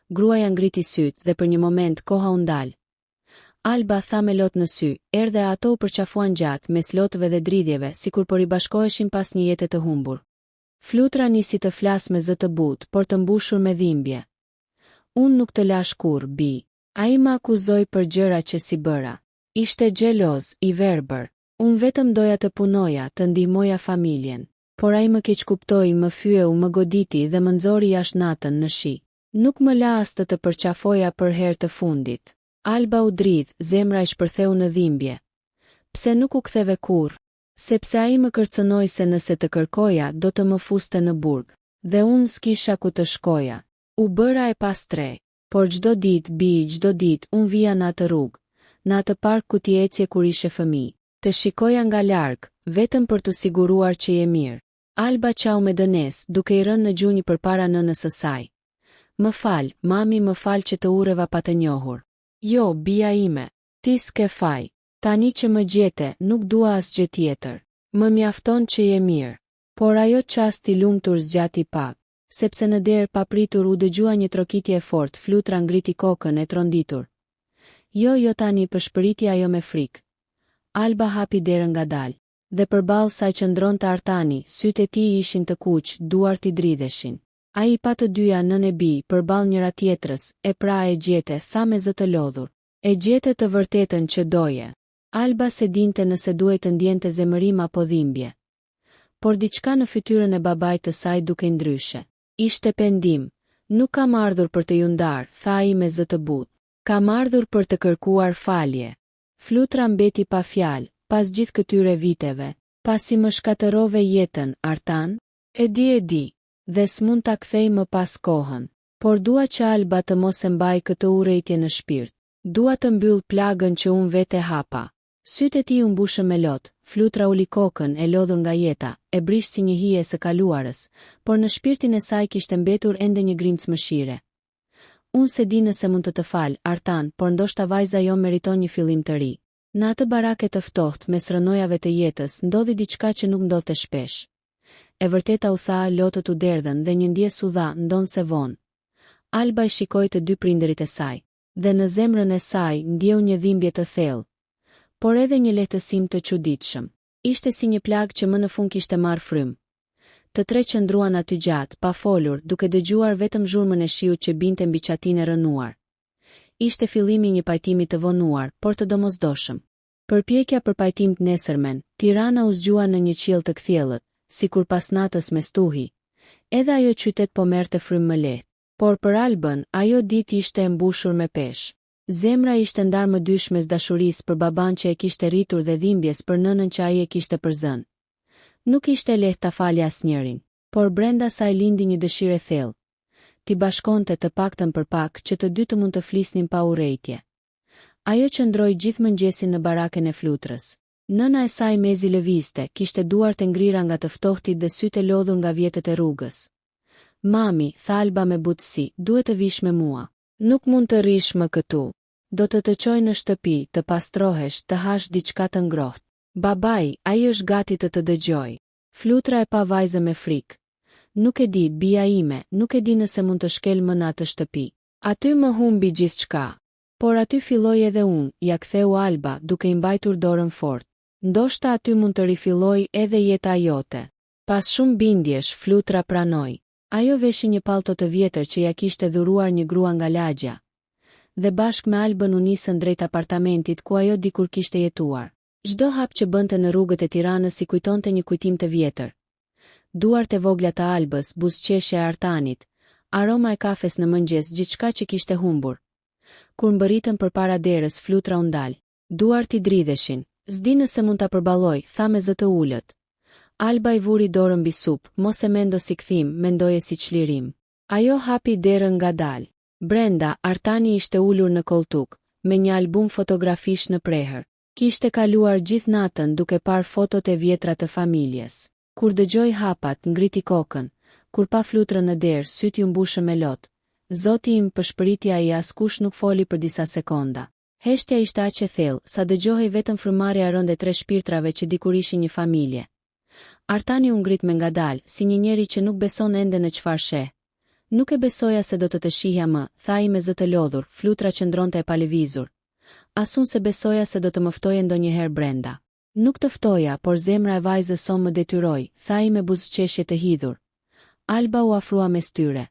Gruaja ngriti sytë dhe për një moment koha u ndal. Alba tha me lot në sy, erdhe e ato u përqafuan gjatë, mes lotëve dhe dridhjeve, sikur po ribashkoheshin pas një jete të humbur. Flutra nisi të flasë me zë të butë, por të mbushur me dhimbje. Unë nuk të lashë kurrë, bijë. Ai më akuzoi për gjëra që s'i bëra. Ishte xheloz, i verbër. Unë vetëm doja të punoja, të ndihmoja familjen. Por ai më keqkuptoi, më fyeu, më goditi dhe më nxori jashtë natën, në shi. Nuk më la as të të përqafoja për herë të fundit. Alba u dridh, zemra i shpërtheu në dhimbje. Pse nuk u ktheve kurrë? Sepse ai më kërcënoi se nëse të kërkoja, do të më fuste në burg. Dhe unë s'kisha ku të shkoja. U bëra e pastrehë. Por çdo ditë, bijë, çdo ditë, unë vija në atë rrugë. Në atë park ku ti ecje kur ishe fëmijë. Të shikoja nga larg, vetëm për t'u siguruar që je mirë. Alba qau me dënesë, duke i rënë në gjunjë përpara nënës së saj. Më fal, mami, më fal që të urreva pa të njohur. Jo, bija ime. Ti s'ke faj. Tani që më gjete, nuk dua asgjë tjetër. Më mjafton që je mirë. Por ajo çast i lumtur zgjati pak. Sepse në derë, papritur, u dëgjua një trokitje e fortë, Flutra ngriti kokën, e tronditur. Jo, jo tani, pëshpëriti ajo me frikë. Alba hapi derën ngadalë. Dhe përballë saj qëndronte Artani, sytë e tij ishin të kuq, duart i dridheshin. Ai i pa të dyja, nënë e bijë, përballë njëra-tjetrës, e pra, e gjete, tha me zë të lodhur. E gjete të vërtetën që doje. Alba s'e dinte nëse duhej të ndjente zemërim apo dhimbje. Por diçka në fytyrën e babait të saj dukej ndryshe. Ishte pendim. Nuk kam ardhur për të ju ndarë, tha ai me zë të butë. Kam ardhur për të kërkuar falje. Flutra mbeti pa fjalë, pas gjithë këtyre viteve. Pasi më shkatërrove jetën, Artan? E di e di. Dhe s'mund ta kthej më pas kohën. Por dua që Alba të mos e mbajë këtë urrejtje në shpirt. Dua të mbyll plagën që unë vetë e hapa. Sytë e tij u mbushën me lot, Flutra uli kokën, e lodhur nga jeta, e brishtë si një hije e së kaluarës, por në shpirtin e saj kishte mbetur ende një grimcë mëshire. Unë s'e di nëse mund të të fal, Artan, por ndoshta vajza jonë meriton një fillim të ri. Në atë barake të ftohtë, mes rrënojave të jetës, ndodhi diçka që nuk ndodhte shpesh. E vërteta u tha, lotët u derdhën dhe një ndjesë u dha, ndonëse vonë. Alba i shikoi të dy prindërit e saj. Dhe në zemrën e saj ndjeu një dhimbje të thellë, por edhe një lehtësim të çuditshëm. Ishte si një plagë që më në fund kishte marrë frymë. Të tre qëndruan aty gjatë, pa folur, duke dëgjuar vetëm zhurmën e shiut që binte mbi çatinë e rrënuar. Ishte fillimi i një pajtimi të vonuar, por të domosdoshëm. Përpjekja për pajtim të nesërmen, Tirana u zgjua në një qiell të kthjellët, sikur pas natës me stuhi. Edhe ajo qytet po merrte frymë më lehtë. Por për Albën, ajo ditë ishte e mbushur me peshë. Zemra ishte ndarë më dysh mes dashurisë për babanë që e kishte rritur dhe dhimbjes për nënën që ai e kishte përzënë. Nuk ishte e lehtë ta falje asnjërin. Por brenda saj lindi një dëshirë e thellë. T'i bashkonte të paktën për pak që të dy të mund të flisnin pa urrejtje. Ajo qëndroi gjithë mëngjesin në baraken e Flutrës. Nëna e saj mezi lëvizte, kishte duart e ngrira nga të ftohtit dhe sytë e lodhur nga vjetët e rrugës. Mami, tha Alba me butësi, duhet të vish me mua. Nuk mund të rrish më këtu. Do të të çoj në shtëpi, të pastrohesh, të hash diçka të ngrohtë. Babai, ai është gati të të dëgjojë. Flutra e pa vajzën me frikë. Nuk e di, bija ime, nuk e di nëse mund të shkel më në atë shtëpi. Aty më humbi gjithçka. Por aty filloj edhe unë, ia ktheu Alba, duke i mbajtur dorën fort. Ndoshta aty mund të rifillojë edhe jeta jote. Pas shumë bindjesh, Flutra pranoi. Ajo veshi një pallto të vjetër që ia kishte dhuruar një grua nga lagjja. Dhe bashkë me Albën u nisën drejt apartamentit ku ajo dikur kishte jetuar. Çdo hap që bënte në rrugët e Tiranës i kujtonte një kujtim të vjetër. Duart e vogla të Albës, buzëqeshja e Artanit, aroma e kafes në mëngjes, gjithçka që kishte humbur. Kur mbërritën përpara derës, Flutra u ndal. Duart i dridheshin. S'di nëse mund ta përballoj, tha me zë të ulët. Alba i vuri dorën mbi sup, mos e mendo si kthim, mendoje si çlirim. Ajo hapi derën ngadalë. Brenda, Artani ishte ulur në kolltuk, me një album fotografish në prehër. Kishte kaluar gjithë natën duke parë fotot e vjetra të familjes. Kur dëgjoi hapat, ngriti kokën. Kur pa Flutrën në derë, sytë iu mbushën me lot. Zoti im, pëshpëriti ai, askush nuk foli për disa sekonda. Heshtja ishte aq e thellë, sa dëgjohej vetëm frymëmarrja e rëndë e tre shpirtrave që dikur ishin një familje. Artani u ngrit me ngadalë, si një njeri që nuk beson ende në çfarë sheh. Nuk e besoja se do të të shihja më, tha ai me zë të lodhur, Flutra qëndronte e palëvizur. As unë s'e besoja se do të më ftoje ndonjëherë brenda. Nuk të ftoja, por zemra e vajzës sonë më detyroi, tha ai me buzëqeshje të hidhur. Alba u afrua mes tyre.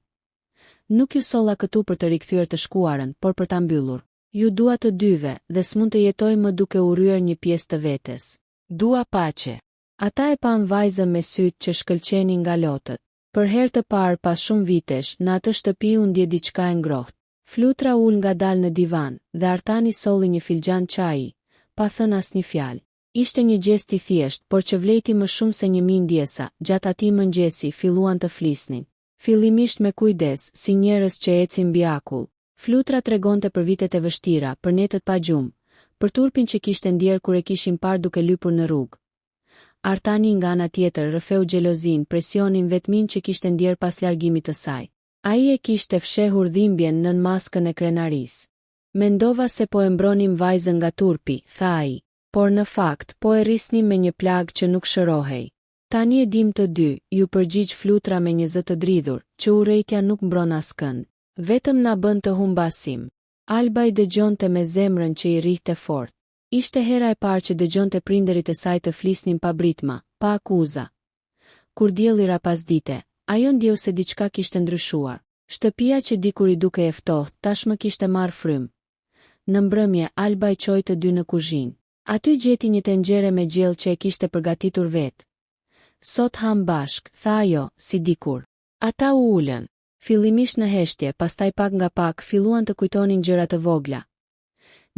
Nuk ju solla këtu për të rikthyer të shkuarën, por për ta mbyllur. Ju dua të dyve, dhe s'mund të jetoj më duke urryer një pjesë të vetes. Dua paqe. Ata e panë vajzën me sytë që shkëlqenin nga lotët. Për herë të parë pas shumë vitesh, në atë shtëpi u ndje diçka e ngrohtë. Flutra u ul ngadalë në divan, dhe Artani solli një filxhan çaji, pa thënë asnjë fjalë. Ishte një gjest i thjeshtë, por që vlejti më shumë se 1000 ndjesa, gjatë atij mëngjesi, filluan të flisnin. Fillimisht me kujdes, si njerëz që ecin mbi akull. Flutra tregonte për vitet e vështira, për netët pa gjumë, për turpin që kishte ndjerë kur e kishin parë duke lypur në rrugë. Artani, nga ana tjetër, rrëfeu xhelozinë, presionin, vetminë që kishte ndjerë pas largimit të saj. Ai e kishte fshehur dhimbjen nën maskën e krenarisë. Mendova se po e mbronim vajzën nga turpi, tha ai. Por në fakt, po e rrisnim me një plagë që nuk shërohej. Tani e dimë të dy, iu përgjigj Flutra me një zë të dridhur, që urrejtja nuk mbron askënd. Vetëm na bën të humbasim. Alba i dëgjonte me zemrën që i rrihte fort. Ishte hera e parë që dëgjonte prindërit e saj të flisnin pa britma, pa akuza. Kur dielli ra pasdite, ajo ndjeu se diçka kishte ndryshuar. Shtëpia që dikur i dukej e ftohtë, tashmë kishte marrë frymë. Në mbrëmje, Alba i çoi të dy në kuzhinë. Aty gjeti një tenxhere me gjellë që e kishte përgatitur vetë. Sot hamë bashkë, tha ajo, si dikur. Ata u ulën. Fillimisht në heshtje, pastaj pak nga pak, filluan të kujtonin gjëra të vogla.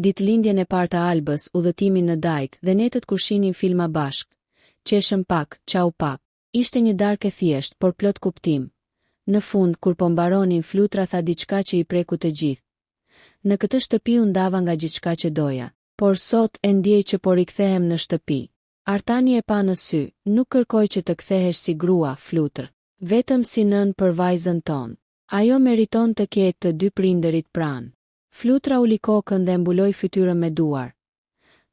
Ditëlindjen e parë të Albës, udhëtimin në Dajt, dhe netët kur shihnin filma bashkë. Qeshën pak, qau pak. Ishte një darkë e thjeshtë, por plot kuptim. Në fund, kur po mbaronin, Flutra tha diçka që i preku të gjithë. Në këtë shtëpi u ndava nga gjithçka që doja. Por sot, e ndjej që po rikthehem në shtëpi. Artani e pa në sy, nuk kërkoj që të kthehesh si grua, Flutër. Vetëm si nënë për vajzën tonë. Ajo meriton të ketë të dy prindërit pranë. Flutra uli kokën dhe e mbuloi fytyrën me duar.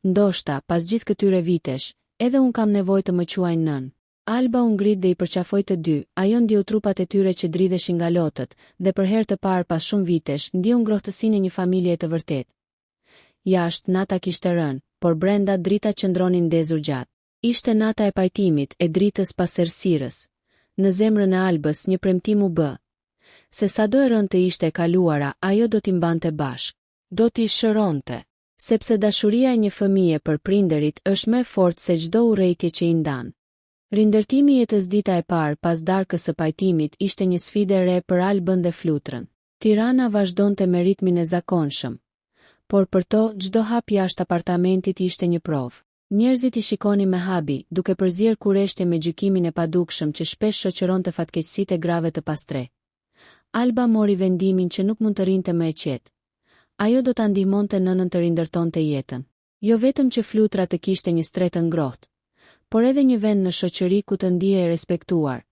Ndoshta, pas gjithë këtyre vitesh, edhe unë kam nevojë të më quajnë nënë. Alba u ngrit dhe i përqafoi të dy, ajo ndjeu trupat e tyre që dridheshin nga lotët, dhe për herë të parë pas shumë vitesh, ndjeu ngrohtësinë e një familjeje të vërtetë. Jashtë, nata kishte rënë, por brenda, dritat qëndronin ndezur gjatë. Ishte nata e pajtimit, e dritës pas errësirës. Në zemrën e Albës, një premtim u bë. Se sado e rëndë të ishte e kaluara, ajo do t'i mbante bashkë. Do t'i shëronte. Sepse dashuria e një fëmije për prindërit është më e fortë se çdo urrejtje që i ndan. Rindërtimi i jetës Dita e parë pas darkës së pajtimit ishte një sfidë e re për Albën dhe Flutrën. Tirana vazhdonte me ritmin e zakonshëm. Por për to, çdo hap jashtë apartamentit ishte një provë. Njerëzit i shikonin me habi, duke përzier kureshtje me gjykimin e padukshëm që shpesh shoqëronte fatkeqësitë e grave të pastrehë. Alba mori vendimin që nuk mund të rrinte më e qetë. Ajo do ta ndihmonte nënën të rindërtonte jetën. Jo vetëm që Flutra të kishte një strehë të ngrohtë, por edhe një vend në shoqëri ku të ndihej e respektuar.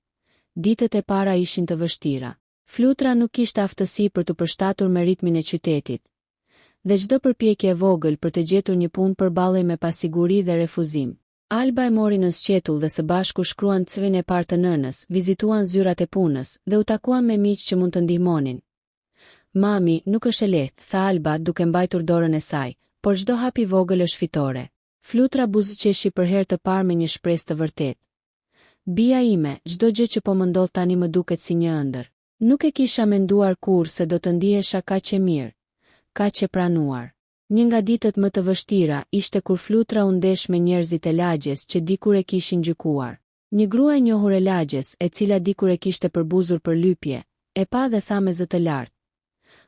Ditët e para ishin të vështira. Flutra nuk kishte aftësi për t'u përshtatur me ritmin e qytetit. Dhe çdo përpjekje e vogël për të gjetur një punë përballej me pasiguri dhe refuzim. Alba e mori nën sqetull dhe së bashku shkruan CV-në e parë të nënës, vizituan zyrat e punës, dhe u takuan me miq që mund të ndihmonin. Mami, nuk është e lehtë, tha Alba, duke mbajtur dorën e saj, por çdo hap i vogël është fitore. Flutra buzëqeshi për herë të parë me një shpresë të vërtetë. Bija ime, çdo gjë që po më ndodh tani më duket si një ëndërr. Nuk e kisha menduar kurrë se do të ndihesha kaq e mirë, kaq e pranuar. Një nga ditët më të vështira ishte kur Flutra u ndesh me njerëzit e lagjes që dikur e kishin gjykuar. Një grua e njohur e lagjes, e cila dikur e kishte përbuzur për lypje, e pa dhe tha me zë të lartë.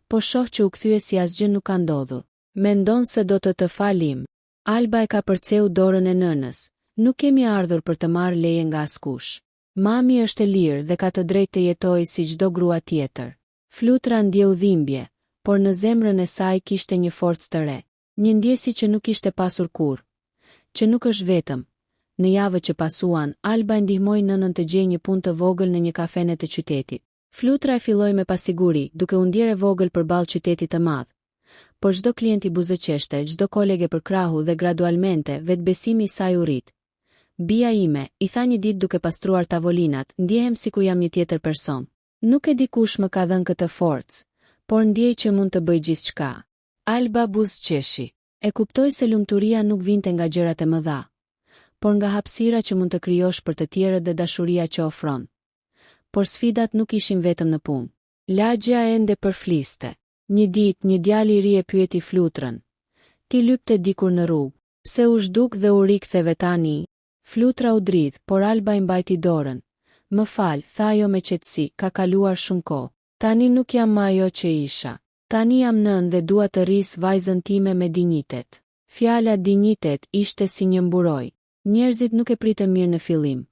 Po shoh që u kthye si asgjë nuk ka ndodhur. Mendon se do të të falim. Alba e kapërceu dorën e nënës, Nuk kemi ardhur për të marrë leje nga askush. Mami është e lirë dhe ka të drejtë të jetojë si çdo grua tjetër. Flutra ndjeu dhimbje, por në zemrën e saj kishte një forcë të re. Një ndjesi që nuk kishte pasur kurrë. Që nuk është vetëm. Në javët që pasuan, Alba e ndihmoi nënën të gjejë një punë të vogël në një kafene të qytetit. Flutra e filloi me pasiguri, duke u ndjerë e vogël përballë qytetit të madh. Por çdo klient i buzëqeshte, çdo koleg e përkrahu dhe gradualmente, vetëbesimi i saj u rrit. Bija ime, i tha një ditë duke pastruar tavolinat, ndjehem sikur jam një tjetër person. Nuk e di kush më ka dhënë këtë forcë, por ndjej që mund të bëj gjithçka. Alba buzëqeshi. E kuptoi se lumturia nuk vinte nga gjërat e mëdha, por nga hapësira që mund të krijosh për të tjerët dhe dashuria që ofron. Por sfidat nuk ishin vetëm në punë. Lagjja ende përfliste. Një ditë, një djalë i ri e pyeti Flutrën. Ti lypte dikur në rrugë. Pse u zhduk dhe u riktheve tani? Flutra u dridh, por Alba i mbajti dorën. Më fal, tha ajo me qetësi, ka kaluar shumë kohë. Tani nuk jam më ajo që isha. Tani jam nënë dhe dua të rris vajzën time me dinjitet. Fjala dinjitet ishte si një mburojë. Njerëzit nuk e pritën mirë në fillim.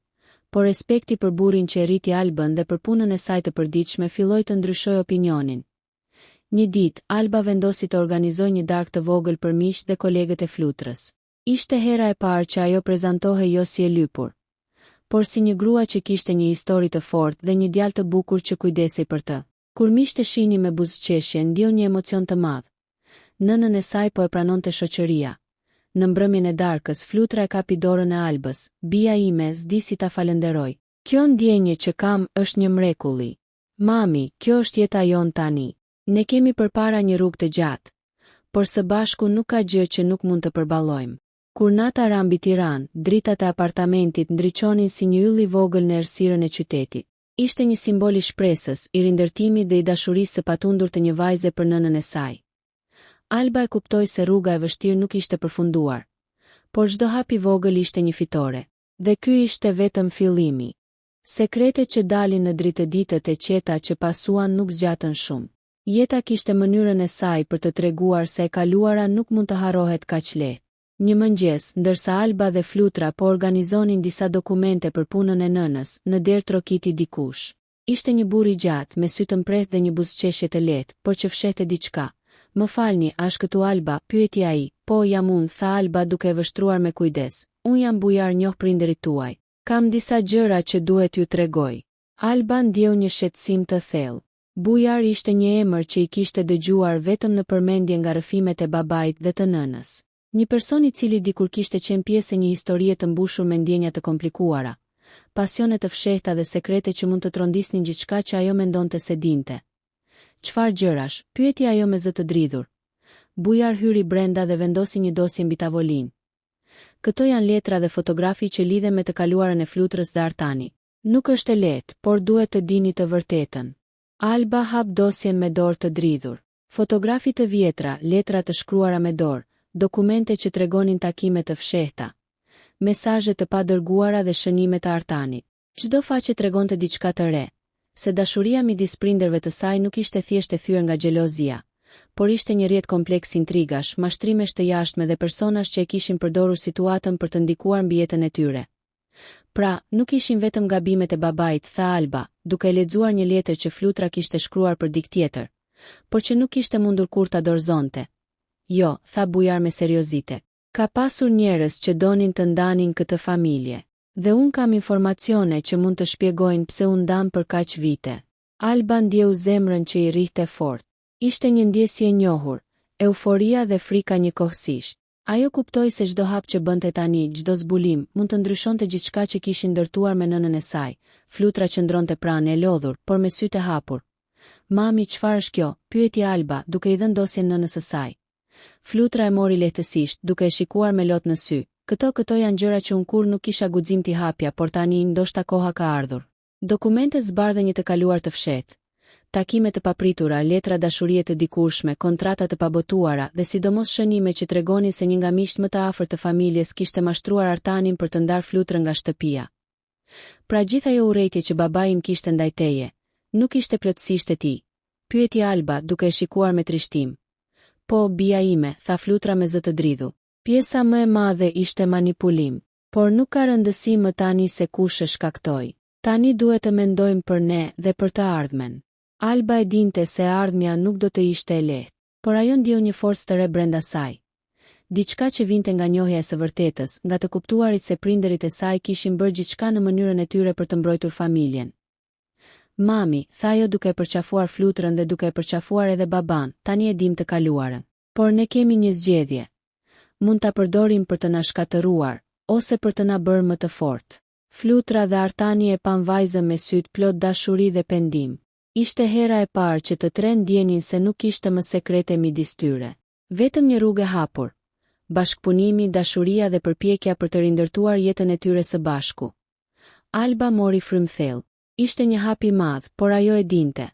Por respekti për burrin që e rriti Albën dhe për punën e saj të përditshme filloi të ndryshojë opinionin. Një ditë, Alba vendosi të organizojë një darkë të vogël për miqtë dhe kolegët e Flutrës. Ishte hera e parë që ajo prezantohej jo si e lypur, por si një grua që kishte një histori të fortë dhe një djalë të bukur që kujdesej për të. Kur miqtë e shihnin me buzëqeshje, ndjeu një emocion të madh. Nënën e saj po e pranonte shoqëria. Në mbrëmjen e darkës, Flutra e kapi dorën e Albës, Bija ime, s'di si ta falënderoj. Kjo ndjenjë që kam është një mrekulli. Mami, kjo është jeta jonë tani. Ne kemi përpara një rrugë të gjatë. Por së bashku nuk ka gjë që nuk mund të përballojmë. Kur nata ra mbi Tiranë, dritat e apartamentit ndriçonin si një yll i vogël në errësirën e qytetit. Ishte një simbol i shpresës, i rindërtimit dhe i dashurisë së patundur të një vajze për nënën e saj. Alba e kuptoi se rruga e vështirë nuk ishte përfunduar. Por çdo hap i vogël ishte një fitore. Dhe ky ishte vetëm fillimi. Sekretet që dalin në dritë Ditët e qeta që pasuan nuk zgjatën shumë. Jeta kishte mënyrën e saj për të treguar se e kaluara nuk mund të harrohet kaq lehtë. Një mëngjes, ndërsa Alba dhe Flutra po organizonin disa dokumente për punën e nënës, në derë trokiti dikush. Ishte një burrë i gjatë, me sy të mprehtë dhe një buzëqeshje të lehtë, por që fshehte diçka. Më falni, a është këtu Alba? pyeti ai. Po, jam unë, tha Alba duke e vështruar me kujdes. Unë jam Bujar, njoh prindërit tuaj. Kam disa gjëra që duhet t'ju tregoj. Alba ndjeu një shqetësim të thellë. Bujar ishte një emër që i kishte dëgjuar vetëm në përmendje nga rrëfimet e babait dhe të nënës. Një person i cili dikur kishte qenë pjesë e një historie të mbushur me ndjenja të komplikuara. Pasione të fshehta dhe sekrete që mund të trondisnin gjithçka që ajo mendonte se dinte. Çfarë gjërash? pyeti ajo me zë të dridhur. Bujar hyri brenda dhe vendosi një dosje mbi tavolinë. Këto janë letra dhe fotografi që lidhen me të kaluarën e Flutrës dhe Artanit. Nuk është e lehtë, por duhet të dini të vërtetën. Alba hap dosjen me dorë të dridhur. Fotografi të vjetra, letra të shkruara me dorë, dokumente që tregonin takime të fshehta, mesazhe të padërguara dhe shënime të Artanit. Çdo faqe tregonte diçka të re, se dashuria midis prindërve të saj nuk ishte thjesht e thyer nga xhelozia, por ishte një rrjet kompleks intrigash, mashtrimesh të jashtme dhe personash që e kishin përdorur situatën për të ndikuar mbi jetën e tyre. Pra, nuk ishin vetëm gabimet e babait, tha Alba, duke e lexuar një letër që Flutra kishte shkruar për dikë tjetër, por që nuk kishte mundur kurrë ta dorëzonte. Jo, tha Bujar me seriozitet. Ka pasur njerëz që donin të ndanin këtë familje. Dhe unë kam informacione që mund të shpjegojnë pse u ndanë për kaq vite. Alba ndjeu zemrën që i rrihte fort. Ishte një ndjesi e njohur, euforia dhe frika njëkohësisht. Ajo kuptoi se çdo hap që bënte tani, çdo zbulim, mund të ndryshonte gjithçka që kishin ndërtuar me nënën e saj. Flutra qëndronte pranë, e lodhur, por me sytë e hapur. Mami, çfarë është kjo? pyeti Alba, duke i dhënë dosjen nënës së saj. Flutra e mori lehtësisht, duke e shikuar me lot në sy. Këto, këto janë gjëra që unë kurrë nuk kisha guxim t'i hapja, por tani, ndoshta koha ka ardhur. Dokumentet zbardhën një të kaluar të fshehtë. Takime të papritura, letra dashurie të dikurshme, kontrata të pabotuara dhe sidomos shënime që tregonin se një nga miqtë më të afërt të familjes kishte mashtruar Artanin për të ndarë Flutrën nga shtëpia. Pra gjithë ajo urrejtje që babai im kishte ndaj teje, nuk ishte plotësisht e tij? Pyeti Alba, duke e shikuar me trishtim. Po, bija ime, tha Flutra me zë të dridhur. Pjesa më e madhe ishte manipulim. Por nuk ka rëndësi më tani se kush e shkaktoi. Tani duhet të mendojmë për ne dhe për të ardhmen. Alba e dinte se e ardhmja nuk do të ishte e lehtë. Por ajo ndjeu një forcë të re brenda saj. Diçka që vinte nga njohja e së vërtetës, nga të kuptuarit se prindërit e saj kishin bërë gjithçka në mënyrën e tyre për të mbrojtur familjen. Mami, tha ajo duke e përqafuar Flutrën dhe duke e përqafuar edhe babanë, tani e dimë të kaluarën. Por ne kemi një zgjedhje. Mund ta përdorim për të na shkatërruar, ose për të na bërë më të fortë. Flutra dhe Artani e panë vajzën me sytë plot dashuri dhe pendim. Ishte hera e parë që të tre ndjenin se nuk kishte më sekrete midis tyre. Vetëm një rrugë e hapur. Bashkëpunimi, dashuria dhe përpjekja për të rindërtuar jetën e tyre së bashku. Alba mori frymë thellë. Ishte një hap i madh, por ajo e dinte.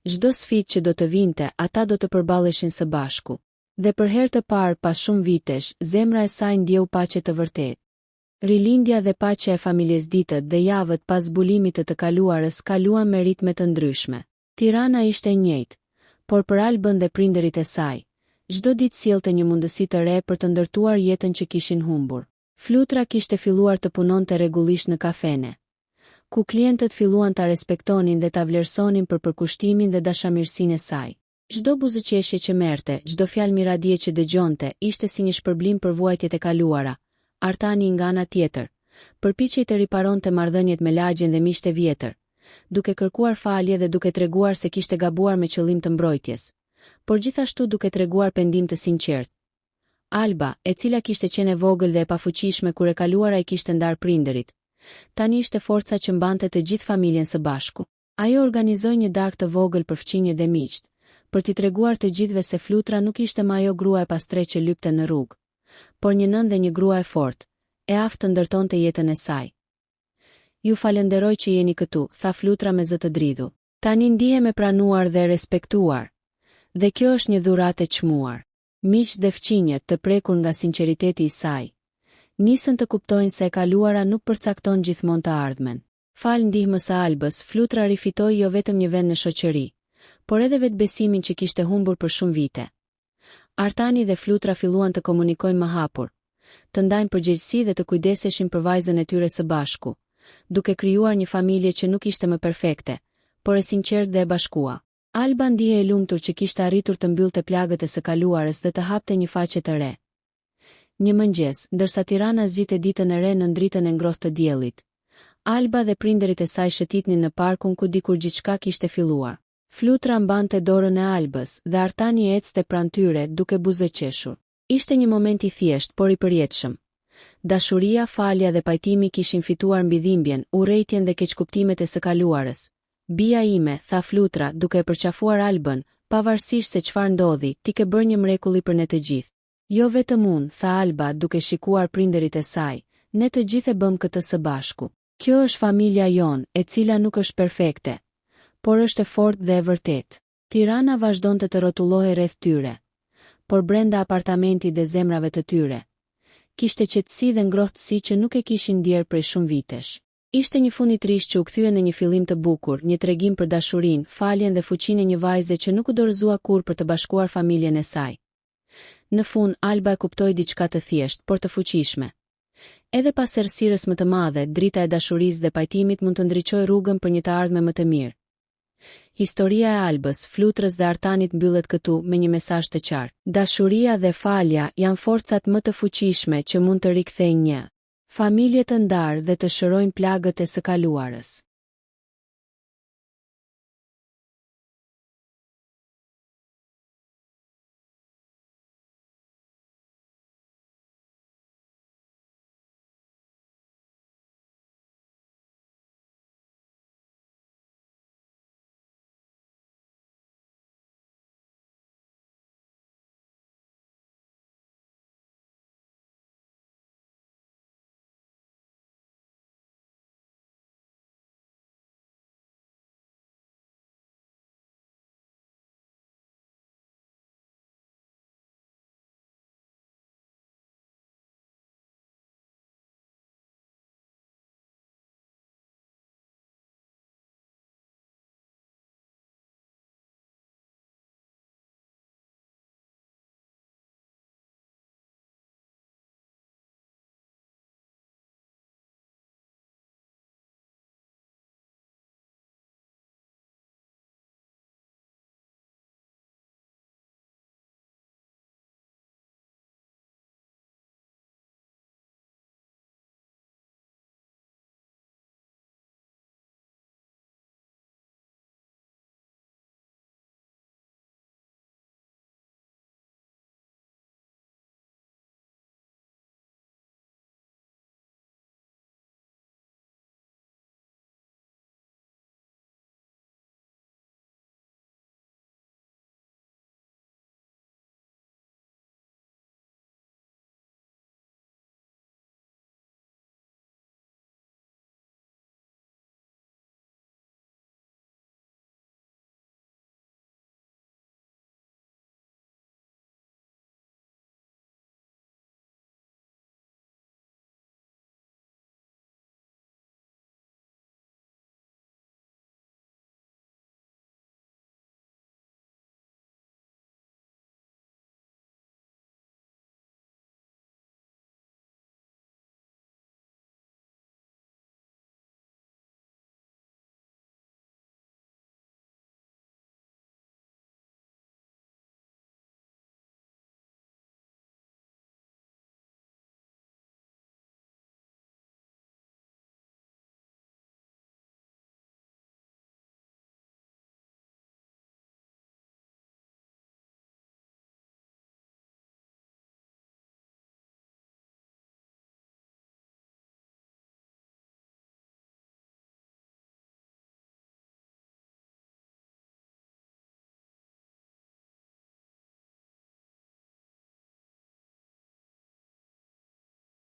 Çdo sfidë që do të vinte, ata do të përballeshin së bashku. Dhe për herë të parë pas shumë vitesh, zemra e saj ndjeu paqe të vërtetë. Rilindja dhe paqja e familjes Ditët dhe javët pas zbulimit të të kaluarës kaluan me ritme të ndryshme. Tirana ishte e njëjtë, por për Albën dhe prindërit e saj, çdo ditë sillte një mundësi të re për të ndërtuar jetën që kishin humbur. Flutra kishte filluar të punonte rregullisht në kafene, ku klientët filluan ta respektonin dhe ta vlerësonin për përkushtimin dhe dashamirësinë e saj. Çdo buzëqeshje që merrte, çdo fjalë miradie që dëgjonte, ishte si një shpërblim për vuajtjet e kaluara. Artani, nga ana tjetër, përpiqej të riparonte marrëdhëniet me lagjen dhe miqtë e vjetër, duke kërkuar falje dhe duke treguar se kishte gabuar me qëllim të mbrojtjes, por gjithashtu duke treguar pendim të sinqertë. Alba, e cila kishte qenë e vogël dhe e pafuqishme kur e kaluara i kishte ndarë prindërit, tani ishte forca që mbante të gjithë familjen së bashku. Ajo organizoi një darkë të vogël për fqinjët dhe miqtë, për t'i treguar të gjithëve se Flutra nuk ishte më ajo grua e pastrehë që lypte në rrugë, por një nënë dhe një grua e fortë, e aftë të ndërtonte jetën e saj. Ju falënderoj që jeni këtu, tha Flutra me zë të dridhur. Tani ndihem e pranuar dhe e respektuar. Dhe kjo është një dhuratë e çmuar. Miqtë dhe fqinjët, të prekur nga sinqeriteti i saj, nisën të kuptojnë se e kaluara nuk përcakton gjithmonë të ardhmen. Falë ndihmës së Albës, Flutra rifitoi jo vetëm një vend në shoqëri, por edhe vetëbesimin që kishte humbur për shumë vite. Artani dhe Flutra filluan të komunikojnë më hapur, të ndajnë përgjegjësi dhe të kujdeseshin për vajzën e tyre së bashku, duke krijuar një familje që nuk ishte më perfekte, por e sinqertë dhe e bashkua. Alba ndihej e lumtur që kishte arritur të mbyllte plagët e së kaluarës dhe të hapte një faqe të re. Një mëngjes, ndërsa Tirana zgjidhte ditën e re nën dritën e ngrohtë të diellit, Alba dhe prindërit e saj shëtitnin në parkun ku dikur gjithçka kishte filluar. Flutra mbante dorën e Albës, dhe Artani ecte pranë tyre, duke buzëqeshur. Ishte një moment i thjeshtë, por i përjetshëm. Dashuria, falja dhe pajtimi kishin fituar mbi dhimbjen, urrejtjen dhe keqkuptimet e së kaluarës. Bija ime, tha Flutra, duke e përqafuar Albën, pavarësisht se çfarë ndodhi, ti ke bërë një mrekulli për ne të gjithë. Jo vetëm unë, tha Alba, duke shikuar prindërit e saj, ne të gjithë e bëmë këtë së bashku. Kjo është familja jonë, e cila nuk është perfekte, por është e fortë dhe e vërtetë. Tirana vazhdonte të rrotullohej rreth tyre, por brenda apartamentit dhe zemrave të tyre, kishte qetësi dhe ngrohtësi që nuk e kishin ndjerë prej shumë vitesh. Ishte një fund i trishtë që u kthye në një fillim të bukur, një tregim për dashurinë, faljen dhe fuqinë e një vajze që nuk u dorëzua kurrë për të bashkuar familjen e saj. Në fund, Alba e kuptoi diçka të thjeshtë, por të fuqishme. Edhe pas errësirës më të madhe, drita e dashurisë dhe pajtimit mund të ndriçojë rrugën për një të ardhme më të mirë. Historia e Albës, Flutrës dhe Artanit mbyllet këtu me një mesazh të qartë. Dashuria dhe falja janë forcat më të fuqishme që mund të rikthejnë një familje të ndarë dhe të shërojnë plagët e së kaluarës.